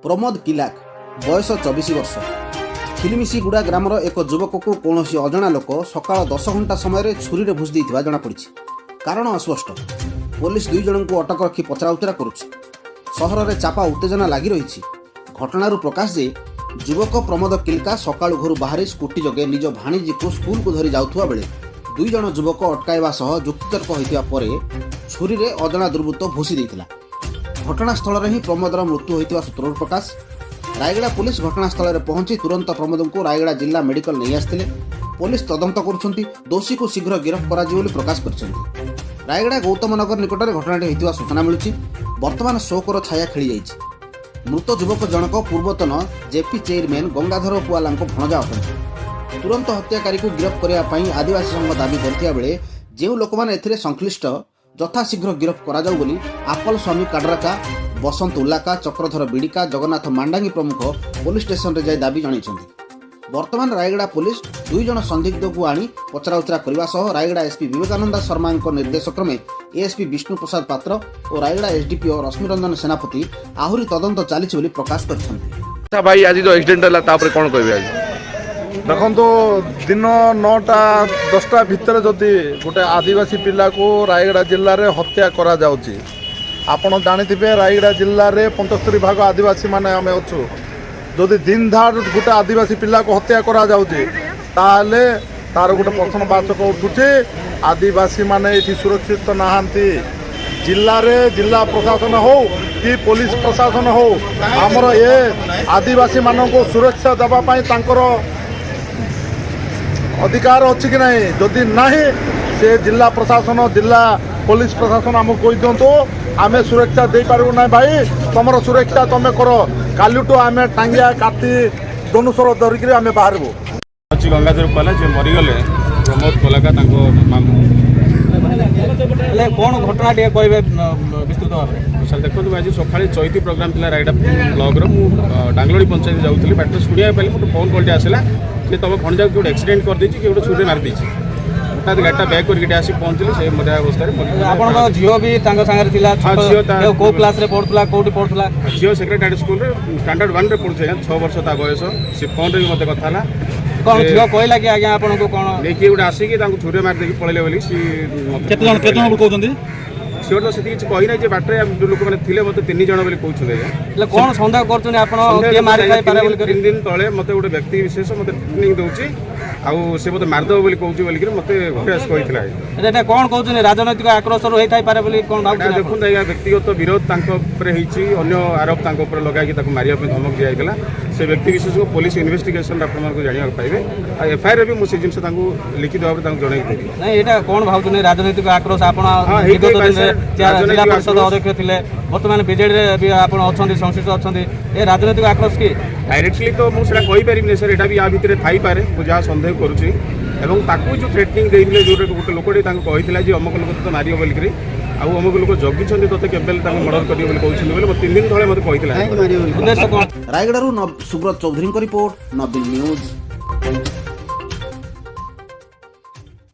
ପ୍ରମୋଦ କିଲାକ, ବୟସ 24 ବର୍ଷ। ଖିଲିମିସିଗୁଡ଼ା ଗ୍ରାମର ଏକ ଯୁବକକୁ କୌଣସି ଅଜଣା ଲୋକ ସକାଳ 10 ଘଣ୍ଟା ସମୟରେ ଛୁରୀରେ ଭୁସି ଦେଇଥିବା ଜଣାପଡ଼ିଛି। କାରଣ ଅସ୍ପଷ୍ଟ। ପୋଲିସ 2 ଜଣଙ୍କୁ ଅଟକ ରଖି ପଚରାଉଚରା କରୁଛି। ସହରରେ ଚାପା ଉତ୍ତେଜନା ଲାଗି ରହିଛି। ଘଟଣାରୁ ପ୍ରକାଶ ଯେ, ଯୁବକ ପ୍ରମୋଦ କିଲକା ସକାଳୁ ଘରୁ ବାହାରି ସ୍କୁଟି ଯୋଗେ ନିଜ ଭାଣିଜୀକୁ ସ୍କୁଲକୁ ଧରି ଯାଉଥିବା ବେଳେ 2 ଜଣ ଯୁବକ ଅଟକାଇବା ସହ ଯୁକ୍ତିତର୍କ ହୋଇଥିବା ପରେ ଛୁରୀରେ ଅଜଣା ଦୁର୍ବୃତ୍ତ ଭୁସି ଦେଇଥିଲା। ଘଟଣାସ୍ଥଳରେ ହିଁ ପ୍ରମୋଦର ମୃତ୍ୟୁ ହୋଇଥିବା ସୂତ୍ରରୁ ପ୍ରକାଶ। ରାୟଗଡ଼ା ପୋଲିସ ଘଟଣାସ୍ଥଳରେ ପହଞ୍ଚି ତୁରନ୍ତ ପ୍ରମୋଦଙ୍କୁ ରାୟଗଡ଼ା ଜିଲ୍ଲା ମେଡିକାଲ ନେଇ ଆସିଥିଲେ। ପୋଲିସ ତଦନ୍ତ କରୁଛନ୍ତି। ଦୋଷୀକୁ ଶୀଘ୍ର ଗିରଫ କରାଯିବ ବୋଲି ପ୍ରକାଶ କରିଛନ୍ତି। ରାୟଗଡ଼ା ଗୌତମନଗର ନିକଟରେ ଘଟଣାଟି ହୋଇଥିବା ସୂଚନା ମିଳୁଛି। ବର୍ତ୍ତମାନ ଶୋକର ଛାୟା ଖେଳିଯାଇଛି। ମୃତ ଯୁବକ ଜଣକ ପୂର୍ବତନ ଜେପି ଚେୟାରମ୍ୟାନ୍ ଗଙ୍ଗାଧର ପୁଆଲାଙ୍କ ଭଣଜା ଅଟନ୍ତି। ତୁରନ୍ତ ହତ୍ୟାକାରୀକୁ ଗିରଫ କରିବା ପାଇଁ ଆଦିବାସୀ ସଂଘ ଦାବି କରିଥିବା ବେଳେ ଯେଉଁ ଲୋକମାନେ ଏଥିରେ ସଂଶ୍ଳିଷ୍ଟ, ଯଥାଶୀଘ୍ର ଗିରଫ କରାଯାଉ ବୋଲି ଆପଲ ସ୍ୱାମୀ କାଡରାକା, ବସନ୍ତ ଉଲ୍ଲାକା, ଚକ୍ରଧର ବିଡ଼ିକା, ଜଗନ୍ନାଥ ମାଣ୍ଡାଙ୍ଗୀ ପ୍ରମୁଖ ପୋଲିସ ଷ୍ଟେସନରେ ଯାଇ ଦାବି ଜଣାଇଛନ୍ତି। ବର୍ତ୍ତମାନ ରାୟଗଡ଼ା ପୋଲିସ 2 ଜଣ ସନ୍ଦିଗ୍ଧକୁ ଆଣି ପଚରାଉଚରା କରିବା ସହ ରାୟଗଡ଼ା ଏସ୍ପି ବିବେକାନନ୍ଦ ଶର୍ମାଙ୍କ ନିର୍ଦ୍ଦେଶ କ୍ରମେ ଏଏସ୍ପି ବିଷ୍ଣୁ ପ୍ରସାଦ ପାତ୍ର ଓ ରାୟଗଡ଼ା ଏସ୍ଡିପିଓ ରଶ୍ମିରଞ୍ଜନ ସେନାପତି ଆହୁରି ତଦନ୍ତ ଚାଲିଛି ବୋଲି ପ୍ରକାଶ କରିଛନ୍ତି। ଆଚ୍ଛା ଭାଇ, ଆଜି ଯୋଉ ଆକ୍ସିଡେଣ୍ଟ ହେଲା, ତାପରେ କ'ଣ କହିବେ ଆଜି? ଦେଖନ୍ତୁ, ଦିନ 9ଟା 10ଟା ଭିତରେ ଯଦି ଗୋଟେ ଆଦିବାସୀ ପିଲାକୁ ରାୟଗଡ଼ା ଜିଲ୍ଲାରେ ହତ୍ୟା କରାଯାଉଛି, ଆପଣ ଜାଣିଥିବେ, ରାୟଗଡ଼ା ଜିଲ୍ଲାରେ 75 ଭାଗ ଆଦିବାସୀମାନେ ଆମେ ଅଛୁ। ଯଦି ଦିନ ଧାର ଗୋଟେ ଆଦିବାସୀ ପିଲାକୁ ହତ୍ୟା କରାଯାଉଛି, ତାହେଲେ ତାର ଗୋଟେ ପ୍ରଶ୍ନବାଚକ ଉଠୁଛି, ଆଦିବାସୀମାନେ ଏଠି ସୁରକ୍ଷିତ ନାହାନ୍ତି। ଜିଲ୍ଲାରେ ଜିଲ୍ଲା ପ୍ରଶାସନ ହଉ କି ପୋଲିସ ପ୍ରଶାସନ ହଉ, ଆମର ଏ ଆଦିବାସୀମାନଙ୍କୁ ସୁରକ୍ଷା ଦେବା ପାଇଁ ତାଙ୍କର ଅଧିକାର ଅଛି କି ନାହିଁ? ଯଦି ନାହିଁ, ସେ ଜିଲ୍ଲା ପ୍ରଶାସନ, ଜିଲ୍ଲା ପୋଲିସ ପ୍ରଶାସନ ଆମକୁ କହିଦିଅନ୍ତୁ, ଆମେ ସୁରକ୍ଷା ଦେଇପାରିବୁ ନାହିଁ ଭାଇ, ତମର ସୁରକ୍ଷା ତମେ କର। କାଲିଠୁ ଆମେ ଟାଙ୍ଗିଆ, କାତି, ଧନୁଶର ଧରିକିରି ଆମେ ବାହାରିବୁ। ଅଛି ଗଙ୍ଗାଧର ପାଲା, ଯେ ମରିଗଲେ ପ୍ରମୋଦ କୋଲାକା, ତାଙ୍କ ମାମୁଁ। ହେଲେ କ'ଣ ଘଟଣା ଟିକେ କହିବେ ବିସ୍ତୃତ ଭାବରେ? ସାର୍ ଦେଖନ୍ତୁ, ଆଜି ସକାଳେ ଚୈତି ପ୍ରୋଗ୍ରାମ ଥିଲା ରାୟଗଡ଼ା ବ୍ଲକର। ମୁଁ ଡାଙ୍ଗଲୋଡ଼ି ପଞ୍ଚାୟତ ଯାଉଥିଲି। ବାଟରେ ଶୁଣିବାକୁ ପାଇଲି, ଗୋଟେ ଫୋନ୍ କଲ୍ଟେ ଆସିଲା ଯେ ତମ ଭଣଜାକୁ କିଏ ଗୋଟେ ଆକ୍ସିଡେଣ୍ଟ କରିଦେଇଛି, କିଏ ଗୋଟେ ଛୁରୀରେ ମାରିଦେଇଛି। ହଠାତ୍ ଗାଡ଼ିଟା ବ୍ୟାକ୍ କରିକି ଏଠି ଆସି ପହଞ୍ଚିଲି, ସେ ମରିବା ଅବସ୍ଥାରେ ଆପଣଙ୍କ ଝିଅ ବି ତାଙ୍କ ସାଙ୍ଗରେ ଥିଲା? ହଁ, ଛୋଟ ଝିଅ କୋଉ କ୍ଲାସରେ ପଢୁଥିଲା, କୋଉଠି ପଢୁଥିଲା? ଝିଅ ସେକ୍ରେଟାରୀ ସ୍କୁଲରେ ଷ୍ଟାଣ୍ଡାର୍ଡ 1ରେ ପଢୁଛି ଆଜ୍ଞା। 6 ବର୍ଷ ତା ବୟସ। ସେ ଫୋନ୍ରେ ବି ମୋତେ କଥା ହେଲା। କ'ଣ ଝିଅ କହିଲା କି ଆଜ୍ଞା ଆପଣଙ୍କୁ କ'ଣ? ନେଇକି ଗୋଟେ ଆସିକି ତାଙ୍କୁ ଛୁରୀରେ ମାରି ଦେଇକି ପଳେଇଲେ ବୋଲି ସେ ମତେ କେତେ ଜଣ, କେତେ ଜଣ କହୁଛନ୍ତି? ସିଓର ତ ସେତିକି କିଛି କହିନାହିଁ ଯେ ବାଟରେ ଯୋଉ ଲୋକମାନେ ଥିଲେ, ମୋତେ 3 ଜଣ ବୋଲି କହୁଛନ୍ତି ଆଜ୍ଞା। ହେଲେ କ'ଣ ସନ୍ଦେହ କରୁଛନ୍ତି ଆପଣ, ସନ୍ଦେହ କିଏ ଦେଖନ୍ତୁ ମାରି ଆଜ୍ଞା, ଥାଇପାରେ ବୋଲି କରି? 3 ଦିନ ତଳେ ମୋତେ ଗୋଟେ ବ୍ୟକ୍ତି ବିଶେଷ ମୋତେ ଥ୍ରେଟନିଂ ଦେଉଛି ଆଉ ସେ ମୋତେ ମାରିଦେବ ବୋଲି କହୁଛି ବୋଲିକିରି ମୋତେ ଘରେ ଆସି କହିଥିଲା ଆଜ୍ଞା। ହେଲେ ଏଇଟା କ'ଣ କହୁଛନ୍ତି, ରାଜନୈତିକ ଆକ୍ରୋଶରୁ ହେଇଥାଇପାରେ ବୋଲି କ'ଣ ଏଇଟା ଭାବୁଛନ୍ତି ଆପଣ? ଦେଖନ୍ତୁ ଆଜ୍ଞା, ବ୍ୟକ୍ତିଗତ ବିରୋଧ ତାଙ୍କ ଉପରେ ହେଇଛି। ଅନ୍ୟ ଆରୋପ ତାଙ୍କ ଉପରେ ଲଗାଇକି ତାକୁ ମାରିବା ପାଇଁ ଧମକ ଦିଆଯାଇଥିଲା। ସେ ବ୍ୟକ୍ତି ବିଶେଷକୁ ପୋଲିସ ଇନଭେଷ୍ଟିଗେସନରେ ଆପଣମାନଙ୍କୁ ଜାଣିବାକୁ ପାଇବେ। ଆଉ ଏଫଆଇଆର୍ ବି ମୁଁ ସେ ଜିନିଷ ତାଙ୍କୁ ଲିଖିତ ଭାବରେ ତାଙ୍କୁ ଜଣାଇକି ଦେବି। ନାଇଁ, ଏଇଟା କ'ଣ ଭାବୁଛନ୍ତି, ରାଜନୈତିକ ଆକ୍ରୋଶ? ଆପଣ ହଁ, ବିଗତ ହେଇଥାଇପାରେ ଦିନରେ ସାର୍, ଜିଲ୍ଲା ରାଜନୈତିକ ପରିଷଦ ଆକ୍ରୋଶ। ଅଧ୍ୟକ୍ଷ ଥିଲେ, ବର୍ତ୍ତମାନ ବିଜେଡିରେ ବି ଆପଣ ଅଛନ୍ତି, ସଂଶ୍ଳିଷ୍ଟ ଅଛନ୍ତି। ଏ ରାଜନୈତିକ ଆକ୍ରୋଶ କି? ଡାଇରେକ୍ଟଲି ତ ମୁଁ ସେଇଟା କହିପାରିବିନି ସାର୍। ଏଇଟା ବି ୟା ଭିତରେ ଥାଇପାରେ, ମୁଁ ଯାହା ସନ୍ଦେହ କରୁଛି। ଏବଂ ତାକୁ ଯେଉଁ ଥ୍ରେଟନିଂ ଦେଇଥିଲେ, ଯେଉଁଟା ଗୋଟେ ଲୋକଟି ତାଙ୍କୁ କହିଥିଲା ଯେ ଅମକ ଲୋକ ତୋତେ ମାରିବ ବୋଲିକିରି, ଆଉ ଅମକ ଲୋକ ଜଗିଛନ୍ତି ତୋତେ, କେବେ ହେଲେ ତାଙ୍କୁ ମର୍ଡର କରିବ ବୋଲି କହୁଛନ୍ତି ବୋଲି ମୋତେ 3 ଦିନ ତଳେ ମୋତେ କହିଥିଲା। ଉଦ୍ଦେଶ୍ୟ କ'ଣ? ରାୟଗଡ଼ାରୁ ସୁବ୍ରତ ଚୌଧୁରୀଙ୍କ ରିପୋର୍ଟ, ନବୀନ ନ୍ୟୁଜ୍।